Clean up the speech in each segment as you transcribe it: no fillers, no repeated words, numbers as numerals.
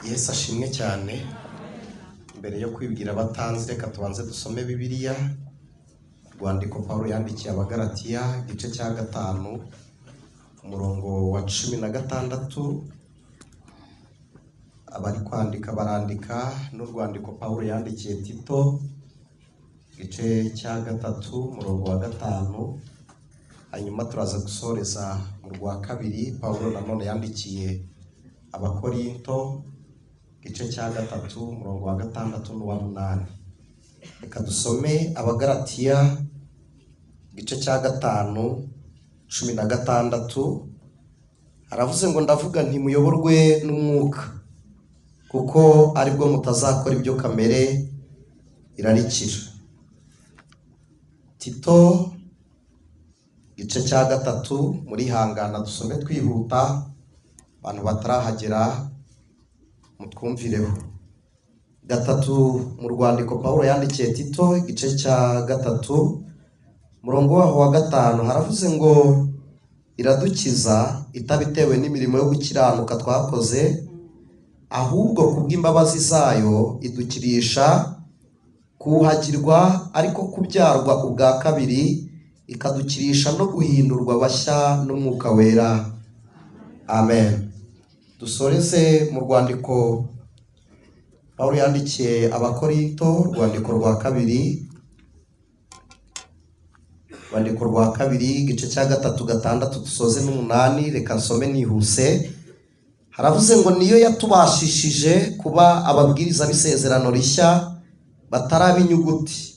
Yesu ashimwe cyane. Mbere yo kwibwira abatanzi, reka tubanze dusome Bibiliya. Urwandiko Pawulo yandikiye Abagalatiya, igice cya 5, umurongo wa 16. Abari kwandika barandika. N'urwandiko Pawulo yandikiye Tito, igice cya 3, umurongo wa 5. Hanyuma turaza gusoreza mu rwa 2 Pawulo nanone yandikiye Abakorinto, igice cya 3, umurongo wa 6 n'uwa 8. Reka dusome Abagalatiya igice cya 5, 16. Haravuze ngo: ndavuga nti muyoborwe n'umwuka, kuko aribwo mutazakora ibyo kamere irarikira. Tito igice cya 3, muri hangana dusome twihuta, abantu batarahagera mutwumvireho. 3 mu rwandiko Pawulo yandikiye Tito, igice cya 3, umurongo waho wa 5, haravuze ngo: iradukiza itabitewe n'imirimo yo gukiranuka twakoze, ahubwo kubw'imbabazi zayo idukirisha kuhagirwa, ariko kubyarwa ubwa kabiri, ikadukirisha no guhindurwa bashya n'Umwuka Wera. Amen. Dusoreze mu rwandiko Pawulo yandikiye Abakorinto, urwandiko rwa 2, urwandiko rwa 2, igice cya 3, 6, dusoze n'8. Reka nsome nihuse. Haravuze ngo: niyo yatubashishije kuba ababwiriza b'isezerano rishya, batari ab'inyuguti,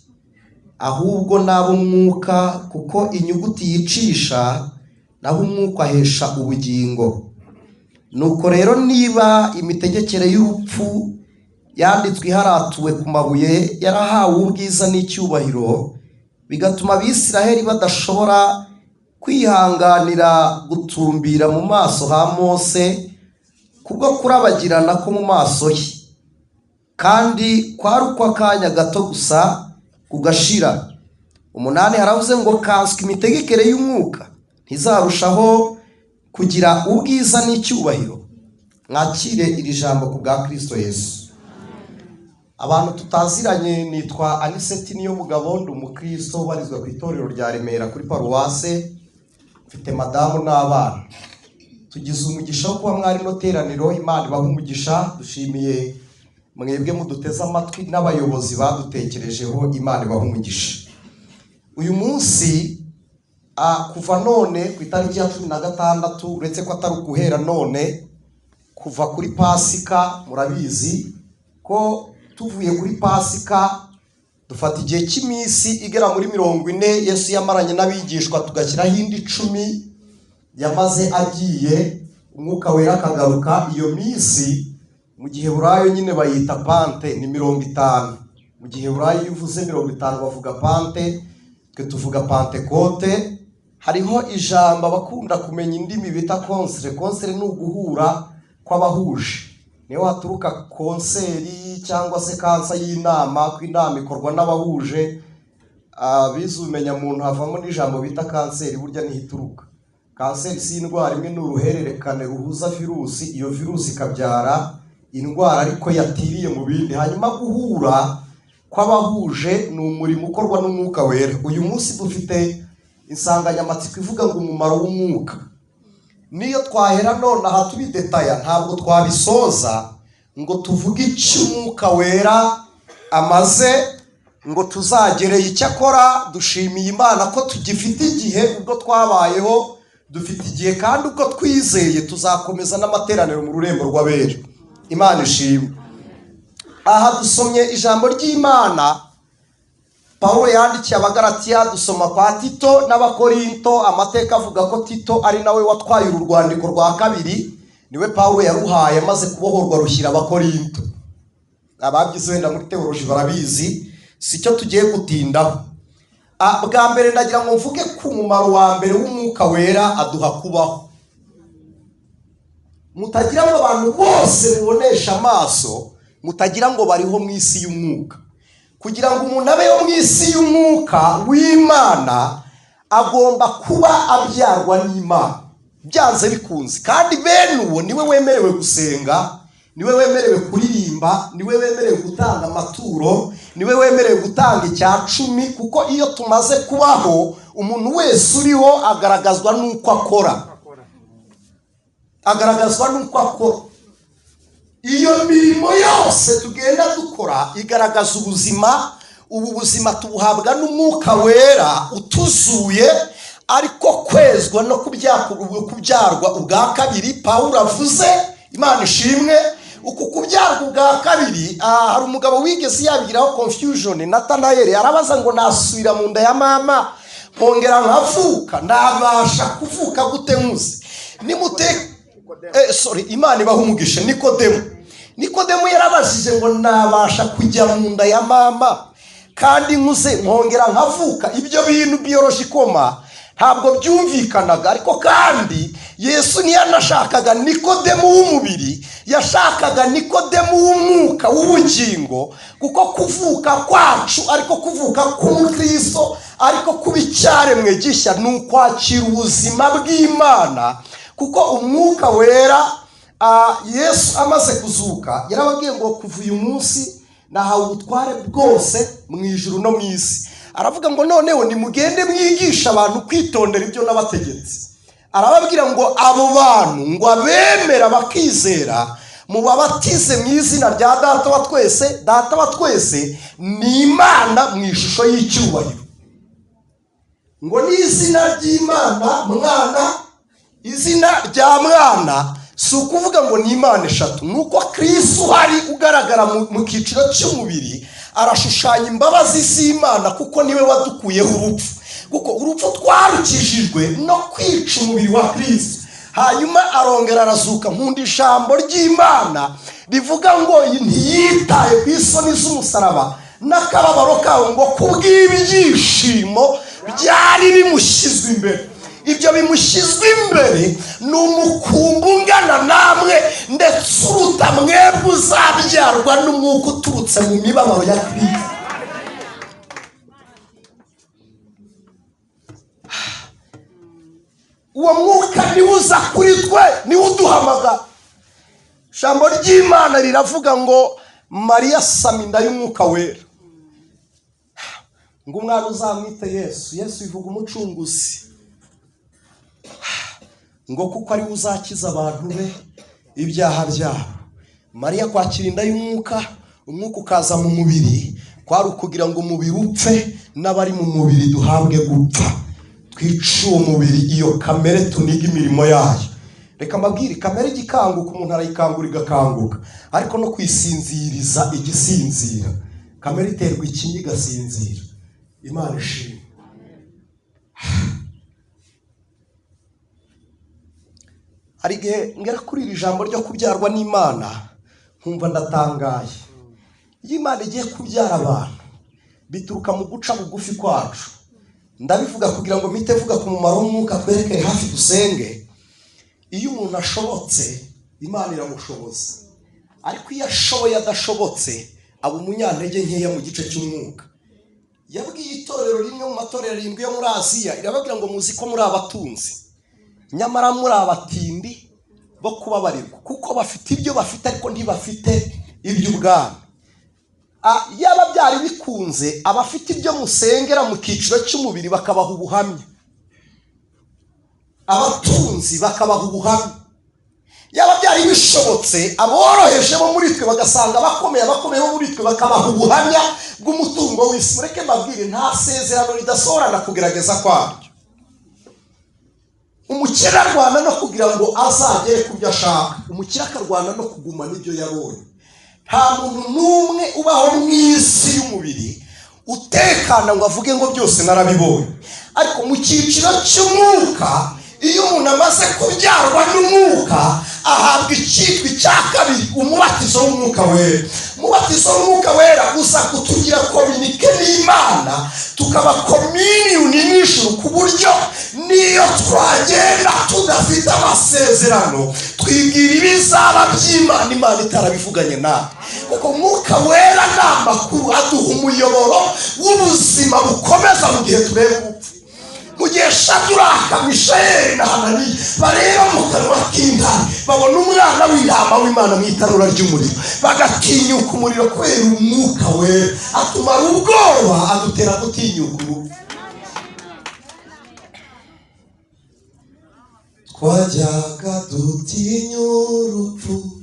ahubwo n'ab'umwuka, kuko inyuguti yicisha, naho umwuka ahesha ubugingo. Nuko rero niba imitegekere y'urupfu yanditswe iharatuwe ku mabuye yarahawe ubwiza n'icyubahiro, bigatuma Abisiraheli badashobora kwihanganira gutumbira mu maso ha Mose kubwo kurabagirana ko mu maso he, kandi kwari ukw'akanya gato gusa kugashira. 8 haravuze ngo: kanswe imitegekere y'umwuka ntizarushaho kugira ubwiza n'icyubahiro. Mwakire iri jambo ku bwa Kristo Yesu. Abantu tutaziranye, nitwa Aniseti niyo mugabo, ndi umukristo ubarizwa ku itorero rya Remera kuri paruwase, mfite madamu n'abana. Tugize umugisha wo kuba mwari no teraniro, Imana ibaha umugisha. Dushimiye mwebwe muduteze amatwi n'abayobozi badutekerejeho, Imana ibaha umugisha. Uyu munsi kuva none ku itariki ya 16, uretse ko atari uguhera none, kuva kuri Pasika, murabizi ko tuvuye kuri Pasika dufata igihe cy'iminsi igera muri 40 Yesu yamaranye n'abigishwa, tugashyiraho indi 10 yamaze agiye, Umwuka Wera akagaruka. Iyo minsi mu Giheburayo nyine bayita pante, ni 50. Mu Giheburayo iyo uvuze 50 bavuga pante, twe tuvuga Pantekote. Hariho ijambo abakunda kumenya indimi bita konsere. Konsere ni uguhura kw'abahuje, niho haturuka konseri cyangwa se kansa y'inama, ko inama ikorwa n'abahuje. Abize ubumenyamuntu havamo n'ijambo bita kanseri, burya niho ituruka. Kanseri si indwara imwe, ni uruhererekane ruhuza virusi, iyo virusi ikabyara indwara ariko yatiriye mu bindi. Hanyuma guhura kw'abahuje ni umurimo ukorwa n'Umwuka Wera. Uyu munsi dufite insanganyamatsiko ivuga ngo umumaro w'umwuka. Niyo twahera none aha tubidetaya, ntabwo twabisoza ngo tuvuge icyo Umwuka Wera amaze, ngo tuzagereye icyo akora. Dushimiye Imana ko tugifite igihe, ubwo twabayeho dufite igihe, kandi ubwo twizeye tuzakomeza n'amateraniro mu rurembo rw'abera. Imana ishimwe. Aha dusomye ijambo ry'Imana Pawulo yandikiye Abagalatiya, dusoma kwa Tito n'Abakorinto. Amateka avuga ko Tito ari nawe watwaye uru rwandiko rwa 2, niwe Pawulo yaruhaye amaze kubohorwa rushyira Abakorinto. Ababyize wenda muri teoloji barabizi, sicyo tugiye gutindaho. Bwa mbere ndagira ngo mvuge ku mumaro wa mbere w'Umwuka Wera aduha kubaho. Mutagira ngo abantu bose mubonesha amaso, mutagira ngo bariho mu isi y'umwuka. Kugira ngo umuntu abeho mu isi y'umwuka w'Imana, agomba kuba abyarwa n'Imana byanze bikunze. Kandi bene uwo niwe wemerewe gusenga, Niwe wemerewe kuririmba, niwe wemerewe gutanga amaturo, niwe wemerewe gutanga icya cumi, kuko iyo tumaze kubaho umuntu wese uriho agaragazwa n'uko akora, agaragazwa n'uko akora. Iyo mirimo yose tugenda dukora igaragaza ubuzima. Ubu buzima tubuhabwa n'Umwuka Wera utuzuye, ariko kwezwa no kubyarwa ubwa kabiri. Pawulo avuze, Imana ishimwe, uku kubyarwa ubwa kabiri. Hari umugabo wigeze yabigiraho confusion, Natanayeli arabaza ngo nasubira mu nda ya mama nkongera nkavuka, nabasha kuvuka gute nkuze? Nimute sorry, Imana ibaha umugisha. Nikodemu yarabajije ngo nabasha kujya mu nda ya mama kandi nkuze nkongera nkavuka? Ibyo bintu biologicoma ntabwo byumvikanaga. Ariko kandi Yesu ntiyanashakaga Nikodemu w'umubiri, yashakaga Nikodemu w'umwuka w'ubugingo, kuko kuvuka kwacu ariko kuvuka k'umukristo, ariko kuba icyaremwe gishya ni ukwakira ubuzima bw'Imana. Kuko Umwuka Wera, Yesu amaze kuzuka yarababwiye ngo kuva uyu munsi nahawe ubutware bwose mu ijuru no mu isi. Aravuga ngo noneho nimugende mwigisha abantu kwitondera ibyo nabategetse. Arababwira ngo abo bantu ngo abemera bakizera mubabatize mu izina rya Data wa twese. Data wa twese ni Imana mu ishusho y'icyubahiro, ngo ni izina ry'Imana Mwana, izina rya Mwana si ukuvuga ngo ni Imana eshatu, nuko Kristo uhari ugaragara mu cyiciro cy'umubiri arashushanya imbabazi z'Imana, kuko niwe wadukuyeho urupfu, kuko urupfu twarukijijwe no kwica umubiri wa Kristo. Hanyuma arongera arazuka. Nkunda ijambo ry'Imana rivuga ngo ntiyitaye ku isoni z'umusaraba n'akababaro kawo, ngo kubw'ibyishimo byari bimushyizwe imbere. Ibyo bimushyizwe imbere ni umukumbi ungana namwe, ndetse uruta mwebwe uzabyarwa n'umwuka uturutse mu mibabaro ya Kristo. Uwo mwuka niwe uza kuri twe, niwe uduhamagara. Ijambo ry'Imana riravuga ngo Mariya asama inda y'Umwuka Wera, ngo umwana uzamwite Yesu. Yesu bivuga umucunguzi, ngo kuko ari we uzakiza abantu be ibyaha byabo. Mariya kwakira inda y'umwuka, umwuka ukaza mu mubiri, kwari ukugira ngo umubiri upfe n'abari mu mubiri duhabwe gupfa, twice uwo mubiri, iyo kamere tuniga imirimo yayo. Reka mbabwire, kamere igikanguka umuntu arayikangura igakanguka, ariko no kwisinziriza igisinzira. Kamere iterwa ikinya igasinzira. Imana ishimwe. Hari igihe ngera kuri iri jambo ryo kubyarwa n'Imana nkumva ndatangaye. Iyo Imana igiye kubyara abantu bituruka mu guca bugufi kwacu. Ndabivuga kugira ngo mpite vuga ku mumaro w'umwuka, twerekeye hafi dusenge. Iyo umuntu ashobotse Imana iramushoboza, ariko iyo ashoboye adashobotse aba umunyantege nkeya mu gice cy'umwuka. Yabwiye itorero rimwe mu matorero arindwi yo muri Aziya, irababwira ngo muzi ko muri abatunzi, nyamara muri abatindi bo kubabarirwa, kuko bafite ibyo bafite ariko ntibafite iby'ubwami. Yaba byari bikunze abafite ibyo musengera mu cyiciro cy'umubiri bakabaha ubuhamya, abatunzi bakabaha ubuhamya. Yaba byari bishobotse aboroheje bo muri twe bagasanga abakomeye, abakomeye bo muri twe bakabaha ubuhamya bw'umutungo w'isi. Mureke mbabwire, nta sezerano ridasohorana kugerageza kwaryo. Umukire arwana no kugira ngo azagere ku byo ashaka, umukire akarwana no kugumana ibyo yabonye. Nta muntu n'umwe ubaho mu isi y'umubiri utekana ngo avuge ngo byose narabibonye. Ariko mu cyiciro cy'umwuka, iyo umuntu amaze kubyarwa n'umwuka ahabwa icyitwa icya kabiri, umubatizo w'Umwuka Wera. Umubatizo w'Umwuka Wera uza kutugira kominike n'Imana, tukaba komini n'ijuru, ku buryo niyo twagenda tudafite amasezerano twibwira ibizaba by'Imana, Imana itarabivuganye natwe. Kuko Umwuka Wera ni amakuru aduha umuyoboro w'ubuzima bukomeza mu gihe tureba urupfu. Mu gihe Shaduraka, Mishayeli na Hananiya bareba mu kanwa k'intare, babona umwana w'intama w'Imana mu itanura ry'umuriro, bagatinyuka umuriro kubera umwuka wera atumara ubwoba, adutera gutinyuka urupfu. Twajyaga dutinya urupfu.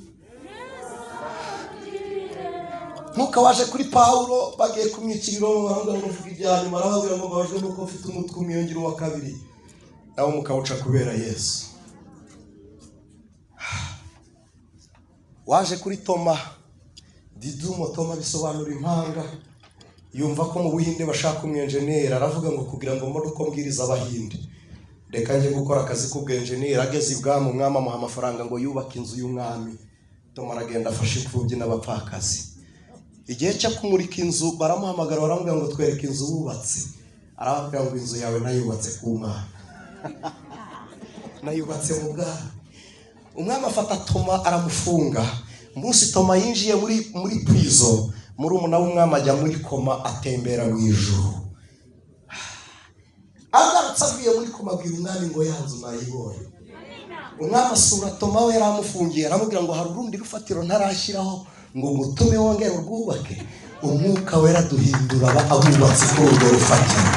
Mwuka waje kuri Pawulo bagiye kumwicira ngo uvuga ibya nyuma, arababwira ngo mbabajwe nuko mfite umutwe umwiyongera wa kabiri, nawo mukawuca kubera Yesu. Waje kuri Toma, Didumo Toma bisobanura impanga, yumva ko mu Buhinde bashaka umwenjeneri, aravuga ngo kugira ngo mbone uko mbwiriza Abahinde reka njye gukora akazi k'ubwenjeneri. Ageze ibwami umwami amuha amafaranga ngo yubake inzu y'umwami. Toma aragenda afashe imfubyi n'abapfakazi. Igihe cyo kumurika inzu baramuhamagara baramubwira ngo twereke inzu wubatse. Arababwira ngo inzu yawe nayubatse ku Mana, nayubatse mu bwami. Umwami afata Toma aramufunga. Umunsi Toma yinjiye muri prison, murumuna w'umwami ajya muri koma atembera mu ijuru. Agarutse avuye muri koma abwira umwami ngo ya nzu nayibonye. Umwami asura Toma we yari amufungiye, aramubwira ngo hari urundi rufatiro ntarashyiraho ngo mutume wongere urwubake. Umwuka wera duhindura abubatsi kuri urwo rufatiro.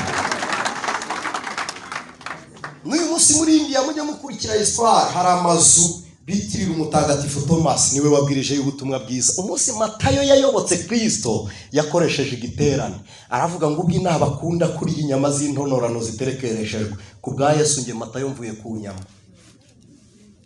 N'uyu munsi muri India mujye mukurikira histoire, hari amazu bitirira umutagatifu Thomas, niwe wabwirije ubutumwa bwiza. Umunsi Matayo yayobotse Kristo yakoresheje igiterane, aravuga ngo ubwo inaha bakunda kurya inyama z'intonorano ziterekereshejwe, ku bwa Yesu nge Matayo mvuye ku nyama.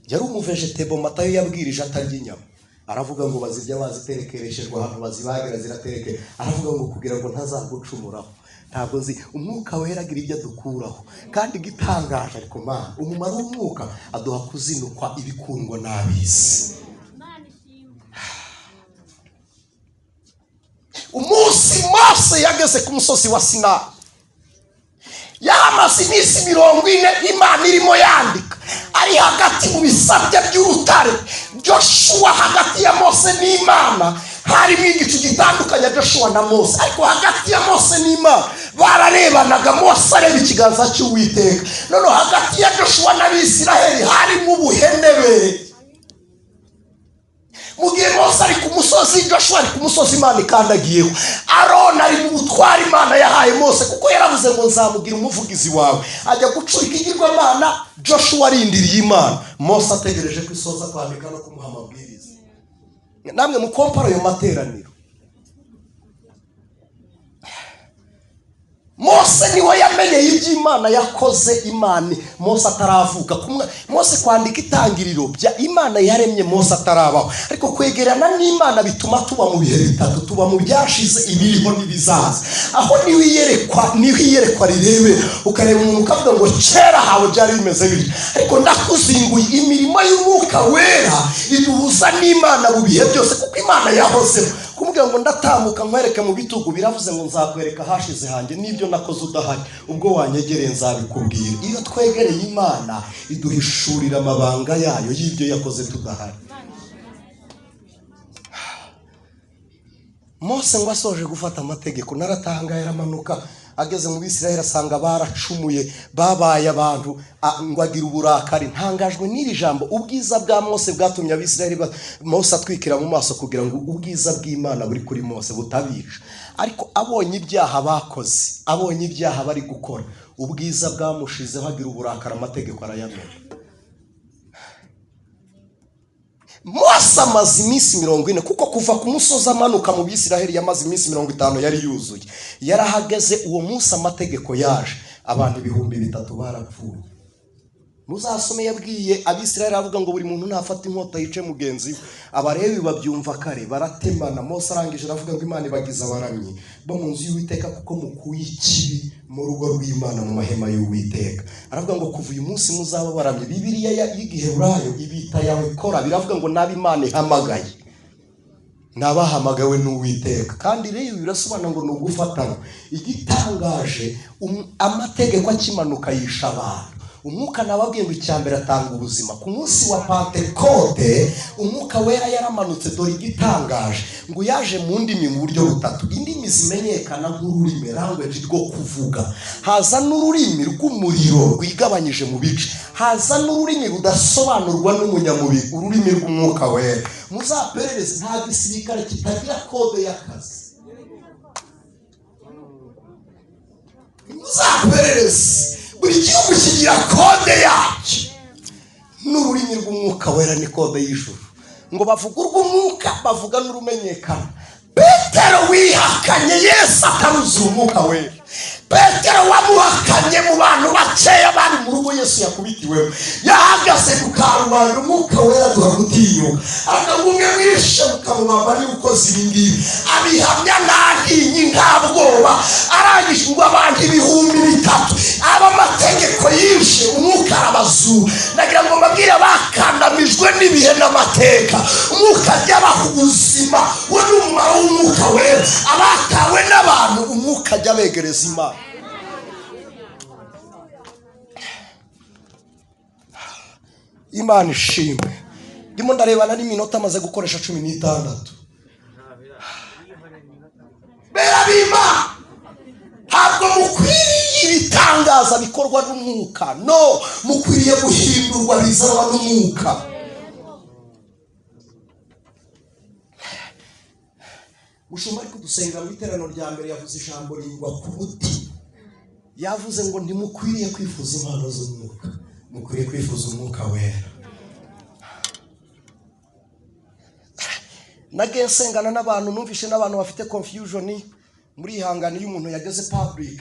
Yari umuvegetable, Matayo yabwirije atarya inyama. Aravuga ngo bazirya baziterekereshejwe ahantu bazibagira ziratereke. Aravuga ngo kugira ngo ntazagucumuraho. Ntabwo nzi umwuka wera agira ibyo adukuraho, kandi gitangaje ariko Mana umumaro w'umwuka aduha kuzinukwa ibikundwa n'abisi. Umunsi Mose yageze ku musozi wa Sinayi, yahamaze iminsi 40 Imana irimo yandika, ari hagati mu bisate by'urutare. Joshua hagati ya Mose n'Imana harimo igicu gitandukanya Joshua na Mose, ariko hagati ya Mose n'Imana bararebanaga, Mose areba ikiganza cy'Uwiteka. None hagati ya Joshua n'Abisiraheli harimo ubuhenebere. Mu gihe Mose ari ku musozi, Joshua ari ku musozi Imana ikandagiyeho. Aroni ari mu butware Imana yahaye Mose, kuko yaravuze ngo nzamugira umuvugizi wawe. Ajya gucurika igirwamana, Joshua arindiriye Imana, Mose ategereje ko isoza kwandika no kumuha amabwiriza. Namwe mukompara ayo materaniro. Mose niwe yamenyeye iby'Imana yakoze Imana Mose ataravuka. Mose kwandika itangiriro bya Imana yaremye Mose atarabaho. Ariko kwegerana n'Imana bituma tuba mu bihe bitatu, tuba mu byashize, ibiriho n'ibizaza. Aho niwe iyerekwa rirebe, ukareba umuntu ukavuga ngo kera hawe byari bimeze bityo, ariko ndakuzinguye. Imirimo y'umwuka wera iduhuza n'Imana mu bihe byose, kuko Imana yahozeho. Kumubwira ngo ndatambuka nkwereke mu bitugu, biravuze ngo nzakwereka hashize hanjye n'ibyo nakoze udahari, ubwo wanyegereye nzabikubwira. Iyo twegereye Imana iduhishurira amabanga yayo y'ibyo yakoze tudahari. Mose ngo asoje gufata amategeko, naratangaye aramanuka, ageze mu Bisirayeli asanga baracumuye, babaye abantu, ngo agira uburakari. Ntangajwe n'iri jambo, ubwiza bwa Mose bwatumye Abisirayeli Mose atwikira mu maso kugira ngo ubwiza bw'Imana buri kuri Mose butabica. Ariko abonye ibyaha bakoze, abonye ibyaha bari gukora, ubwiza bwamushizeho agira uburakari, amategeko arayamena. Mose amaze iminsi 40, kuko kuva ku musozi amanuka mu Bisiraheli yamaze iminsi 50 yari yuzuye. Yarahageze uwo munsi amategeko yaje, abantu 3000 barapfuye. Muzasome yabwiye Abisiraheli avuga ngo buri muntu nafata inkota yice mugenzi we. Abarebi babyumva kare baratemana. Mose arangije aravuga ngo Imana ibagize abaramyi bo mu nzu y'Uwiteka, kuko mukuye ikibi mu rugo rw'Imana mu mahema y'Uwiteka. Aravuga ngo kuva uyu munsi muzaba abaramyi. Bibiliya y'Igiheburayo ibita yawe kora, biravuga ngo nabi Imana ihamagaye, nabahamagawe n'Uwiteka. Kandi rero birasobanura ngo ni ugufatana. Igitangaje, amategeko akimanuka yisha abantu. Umwuka nababwiye ngo icya mbere atanga ubuzima. Ku munsi wa Pentekote umwuka wera yaramanutse. Dore igitangaje, ngo yaje mu ndimi mu buryo butatu. Indimi zimenyekana nk'ururimi, language rwo kuvuga. Haza n'ururimi rw'umuriro rwigabanyije mu bice. Haza n'ururimi rudasobanurwa n'umunyamubiri, ururimi rw'umwuka wera. Muzaperereze, nta gisirikare kitagira kode y'akazi. Muzaperereze, buri gihugu kigira kode yacyo. N'ururimi rw'umwuka wera ni kode y'ijuru. Ngo bavuga urw'umwuka, bavuga n'urumenyekana. Petero wihakanye Yesu ataruzuye umwuka wera. Petero wamuhakanye mu bantu bakeya bari mu rugo Yesu yakubitiwemo, yahagaze ku karubanda, umwuka wera aduha gutinyuka. Aravuga umwe mwishe mukamubamba niba ukoze ibi ngibi, abihamya nta ntinyi nta bwoba. Arangije ngo abantu 3000 abamategeko yishe umwuka arabazura. Ndagira ngo mbabwire bakandamijwe n'ibihe n'amateka, umwuka ajya abaha ubuzima. We ni umumaro w'umwuka wera. Abatawe n'abantu, umwuka ajya abegereza Imana. Imana ishimwe. Ndimo ndarebana n'iminota amaze gukoresha 16. Bera b'Imana, ntabwo mukwiriye ibitangaza bikorwa n'umwuka. No, mukwiriye guhindurwa bizanwa n'umwuka. Mushumba ari kudusenga mu iteraniro rya mbere yavuze ijambo ringwa ku mutima. Yavuze ngo ntimukwiriye kwifuza impano z'umwuka, mukwiriye kwifuza umwuka wera. Nagiye nsengana n'abantu, numvishe n'abantu bafite confusion muri ihangane. Iyo umuntu yageze public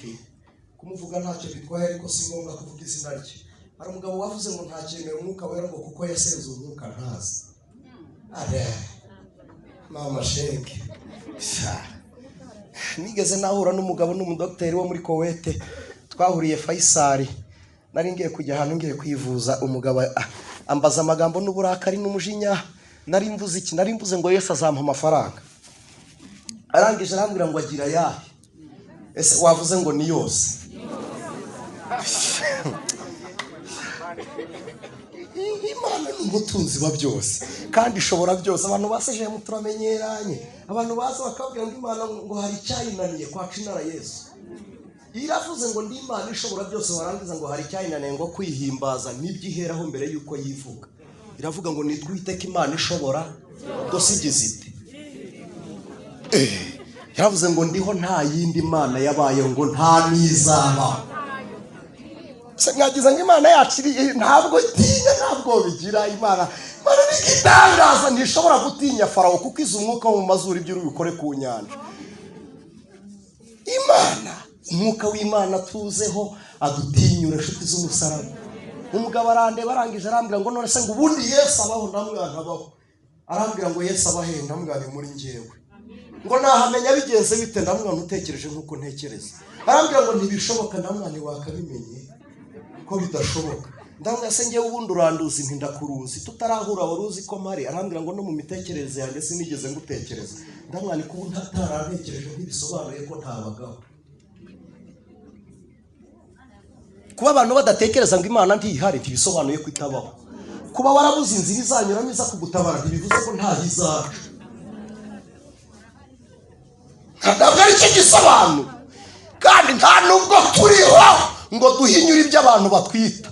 kumuvuga ntacyo bitwaye, ariko si ngombwa kuvuga izina rye. Hari umugabo wavuze ngo ntacyemera umwuka wera ngo kuko yasenze umwuka ntazi. Are mama shenge. Nigeze nahura n'umugabo n'umudokiteri wo muri Kowete, twahuriye Faisal. Nari ngiye kujya ahantu ngiye kwivuza, umugabo ambaza amagambo n'uburakari n'umujinya. Nari mvuze iki? Nari mvuze ngo Yesu azampa amafaranga. Arangije arambwira ngo agira ayahe? Ese wavuze ngo ni yose? Imana ni umutunzi wa byose kandi ishobora byose. Abantu baseje muturamenyeranye, abantu baza bakabwira ngo Imana ngo hari icyayinaniye kwaca inara Yesu. Iravuze ngo ndi Imana ishobora byose, warangiza ngo hari icyayinaniye ngo kwihimbaza nibyo iheraho mbere yuko yivuga. Iravuga ngo nitwa Uwiteka Imana ishobora byose igize ite. Yaravuze ngo ndiho nta yindi Mana yabaye, ngo nta n'izaba. Se mwagize ngo Imana yacu ntabwo itinya, ntabwo bigira. Imana ni igitangaza, ntishobora gutinya Farawo kuko izi umwuka wo mu mazuru ibyo uri bukore ku nyanja. Imana, umwuka w'Imana tuzeho adutinyura inshuti z'umusaraba. Umugabo arandeba arangije arambwira ngo none se ngo ubundi Yesu abaho? Ndamubwira ntabaho. Arambwira ngo Yesu abahe? Ndamubwira ni muri njyewe. Ngo nahamenya bigenze bite? Ndamubwira ntutekereje nk'uko ntekereza. Arambwira ngo ntibishoboka. Ndamubwira ntiwakabimenye ko bidashoboka. Ndamubwira se njyewe ubundi uranduzi? Nti ndakuruzi, tutarahura wari uzi ko mpari? Arambwira ngo no mu mitekerereze yanjye sinigeze ngutekereza. Ndamubwira ni kuba utarantekereje ntibisobanuye ko ntabagaho. Kuba abantu badatekereza ngo Imana ntihari ntibisobanuye ko itabaho. Kuba warabuze inzira izanyuramo iza kugutabara ntibivuze ko ntaho izaca. Ntabwo ari cyo gisobanuro. Kandi nta nubwo turiho ngo duhinyure ibyo abantu batwita.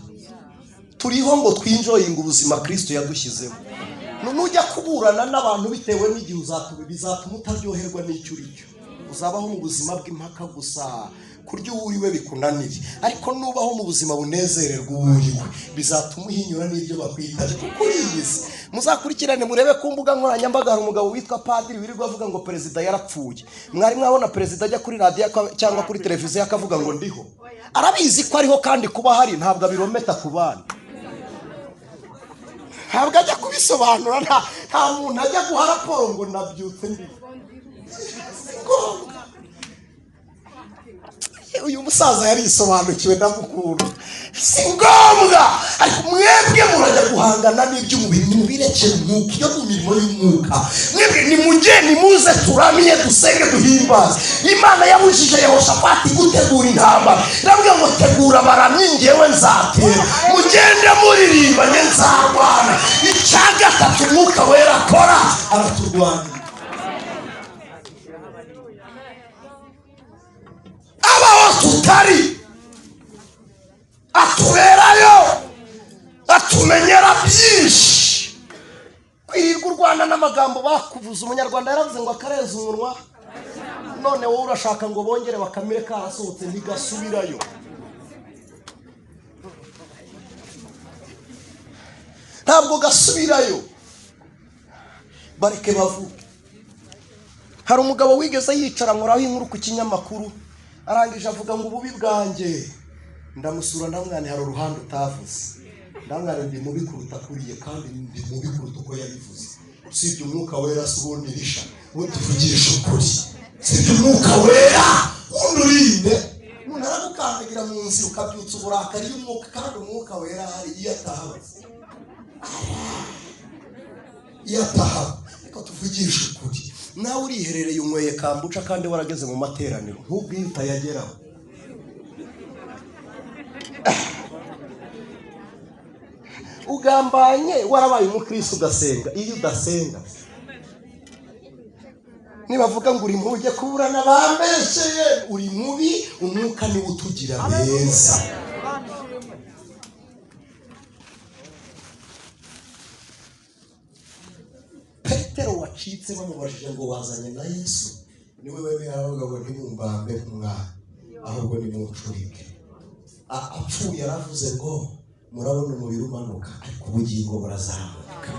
Turiho ngo twinjoyinge ubuzima Kristo yadushyizemo. Nujya kuburana n'abantu bitewe n'igihe bizatuma utaryoherwa n'icyo uri cyo. Uzabaho mu buzima bw'impaka gusa, kurya uwo uriwe bikunanire. Ariko nubaho mu buzima bunezererwa uwo uriwe, bizatuma uhinyura n'ibyo bakwita kuko uriyizi. Muzakurikirane murebe ku mbuga nkoranyambaga, hari umugabo witwa Padiri wirirwa avuga ngo perezida yarapfuye. Mwari mwabona perezida ajya kuri radiyo cyangwa kuri televiziyo akavuga ngo ndiho? Arabizi ko ariho, kandi kuba hari ntabwo abirometa ku bandi. Ntabwo ajya kubisobanura, nta muntu ajya guha raporo ngo nabyutse ndiho. Si ngombwa. Uyu musaza yarisobanukiwe, ndamukunda. Si ngombwa, ariko mwebwe murajya guhangana n'iby'umubiri, nimubirekere umwuka. Iyo ni imirimo y'umwuka. Mwebwe nimujye, nimuze turamye, dusenge, duhimbaze. Imana yabujije Yehoshafati gutegura intambara, irabwira ngo tegura abaramyi, njyewe nzatera, mugende muririmba, njye nzarwana. Icya gatatu umwuka wera akora, araturwanira. Abaho tutari, atuberayo, atumenyera byinshi. Kwirirwa urwana n'amagambo bakuvuza. Umunyarwanda yaravuze ngo akarenza umunwa, none wowe urashaka ngo bongere bakamire karasohotse, ntigasubirayo. Ntabwo gasubirayo, bareke bavuge. Hari umugabo wigeze yicara nkoraho inkuru ku kinyamakuru, arangije avuga ngo ububi bwanjye. Ndamusura ndamwana, hari uruhande utavuze. Ndamwana ndi mubi kuruta kuriye, kandi ndi mubi kuruta uko yabivuze. Usibye umwuka wera si ubundi risha, ubundi tuvugisha ukuri. Usibye umwuka wera ubundi urinde. Umuntu aragukandagira mu nzira ukabyutsa uburakari y'umwuka, kandi umwuka wera hari iyo atahaba. Iyo atahaba, ariko tuvugisha ukuri. Nawe uriherereye unyweye kambuca kandi warageze mu materaniro, nk'ubwiye utayageraho. Ugambanye warabaye umukristo ugasenga, iyo udasenga nibavuga ngo uri mubi ujye kuburana bambeshyeye, uri mubi. Umwuka niwe utugira beza. Petero wacitse bamubajije ngo wazanye na Yesu, niwe wemeye aravuga ngo ntimumbambe nk'umwana, ahubwo nimuncurike. Apfuye yaravuze ngo murabona umubiri umanuka, ariko ubugingo burazamuka.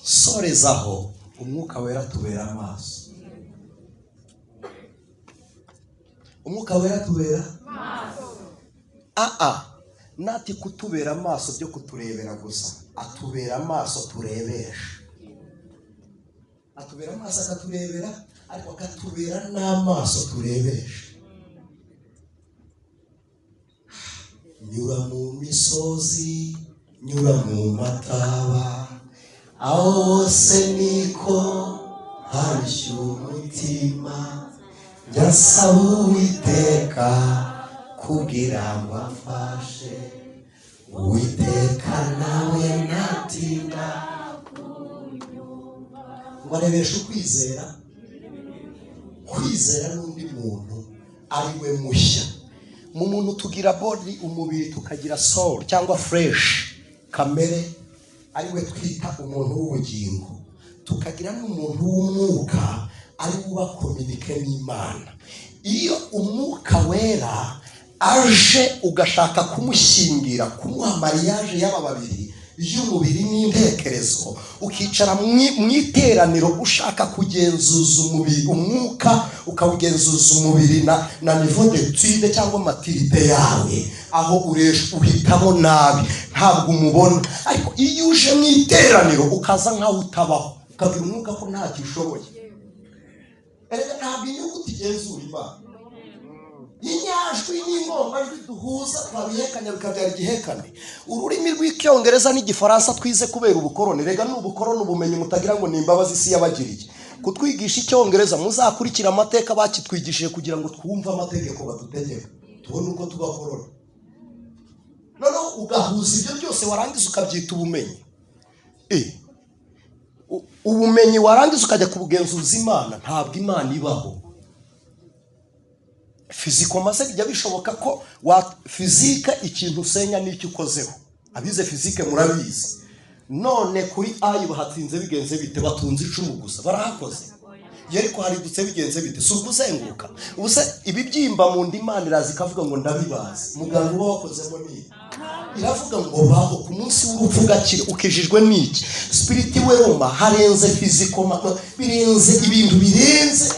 Sorezaho, umwuka wera tubera amaso. Umwuka wera tubera amaso. Nati kutubera amaso byo kuturebera gusa, atubera amaso turebesha. Atubera amaso akaturebera, ariko akatubera n'amaso turebesha. Nyura mu misozi, nyura mu mataba, aho hose niko harushya umutima, njya nsaba Uwiteka kugira ngo amfashe. Uwiteka nawe ntatinda ngo arebeshe ukwizera. Kwizera n'undi muntu ari we mushya. Mu muntu tugira body, umubiri, tukagira soul cyangwa fresh kamere, ari we twita umuntu w'ubugingo. Tukagira n'umuntu w'umwuka, ari we uba communique n'Imana. Iyo umwuka wera aje ugashaka kumushyingira, kumuha mariage y'aba babiri, y'umubiri n'intekerezo, ukicara mu iteraniro ushaka kugenzuza umubiri, umwuka ukawugenzuza umubiri na niveau d'étude cyangwa maturité yawe, aho uhitamo nabi, ntabwo umubona. Ariko iyo uje mu iteraniro ukaza nkaho utabaho, ukabwira umwuka ko ntacyo ushoboye. Erega ntabwo inyuguti igenzura Imana. Inyajwi n'ingombajwi duhuza twabihekanya bikabyara igihekane. Ururimi rw'icyongereza n'igifaransa twize kubera ubukoroni. Rega ni ubukoroni, ubumenyi mutagira ngo ni imbabazi isi yabagiriye. Kutwigisha icyongereza, muzakurikira amateka bakitwigishije kugira ngo twumve amategeko badutegeka, tubone uko tubakorora. Noneho ugahuza ibyo byose, warangiza ukabyita ubumenyi. Ubumenyi warangiza ukajya kubugenzuza Imana. Ntabwo Imana ibaho. Fiziko maze bijya bishoboka ko wa fizike ikintu usenya n'icyo ukozeho. Abize fizike murabizi. None kuri ayi bahatsinze bigenze bite? Batunze icumu gusa, barahakoze. Yeriko haridutse bigenze bite? Si ukuzenguruka. Ubuse ibibyimba mu nda Imana iraza ikavuga ngo ndabibazi. Muganga uba wakozemo ni iravuga ngo baho ku munsi w'urupfu gakire. Ukijijwe n'iki? Spirituel harenze fiziko, birenze ibintu birenze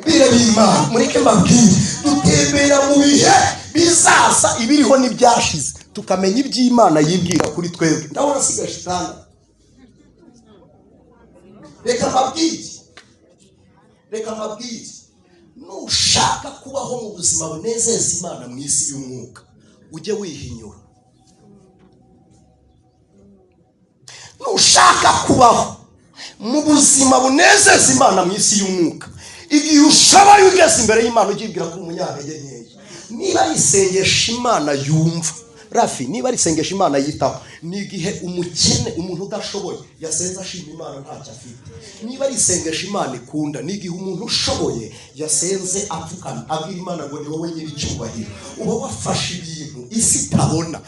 bireba Imana. Mureke mbabwire, dutembera mu bihe bizaza, ibiriho n'ibyashize, tukamenya iby'Imana yibwira kuri twebwe. Ndabona sigaje itanu. Reka mbabwire, Nushaka kubaho mu buzima bunezeza Imana mu isi y'umwuka, ujye wihinyura. Nushaka kubaho mu buzima bunezeza Imana mu isi y'umwuka, igihe ushoboye ugeze imbere y'Imana ujye ko umunyantege nkeya. Niba ari isengesho Imana yumva, Rafi, niba ari isengesho Imana yitaho, ni igihe umukene, umuntu udashoboye yasenze ashima Imana ntacyo afite. Niba ari isengesho Imana ikunda, ni igihe umuntu ushoboye yasenze apfukamye abwira Imana ngo ni wowe nyir'icyubahiro. Uba wafashe ibintu isi itabona.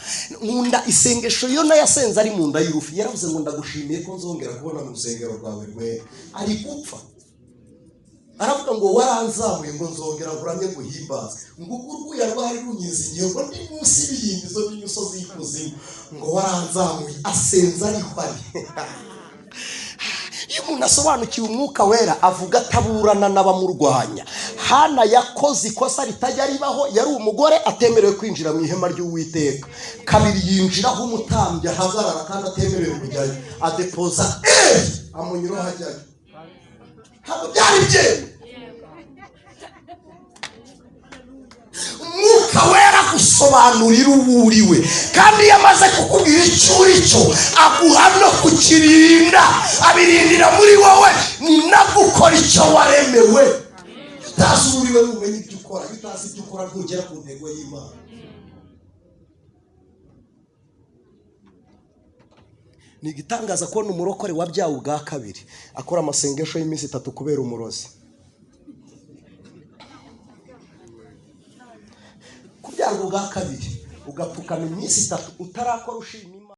Nkunda isengesho Yona yasenze ari mu nda y'urufi, yaravuze ngo ndagushimiye ko nzongera kubona mu rusengero rwawe rwera. Ari gupfa aravuga ngo waranzamuye ngo nzongera nkuramye guhimbaza, ngo urwuya rwari runyizingiye ngo ndi munsi y'ibihindizo by'imisozi y'ikuzimu, ngo waranzamuye. Asenza ariho ari. Iyo umuntu asobanukiwe umwuka wera avuga ataburana n'abamurwanya. Hana yakoze ikosa ritajya ribaho, yari umugore atemerewe kwinjira mu ihema ry'Uwiteka. Kabiri yinjiraho umutambyi ahagarara kandi atemerewe kujyayo, adepoza amunyuraho ajyayo. Ntabwo byari byemewe. Umwuka wera gusobanurira uwo uriwe, kandi iyo amaze kukubwira icyo uri cyo aguha no kukirinda, abirindira muri wowe. Ni nabwo ukora icyo waremewe. Iyo utazi uwo uriwe ntumenye ibyo ukora, iyo utazi ibyo ukora ntugera ku ntego y'Imana. Ni igitangaza kubona umurokore wabyawe ubwa kabiri akora amasengesho y'iminsi 3 kubera umurozi. Kubyarwa ubwa kabiri ugapfukama iminsi 3 utarakora ushima Imana.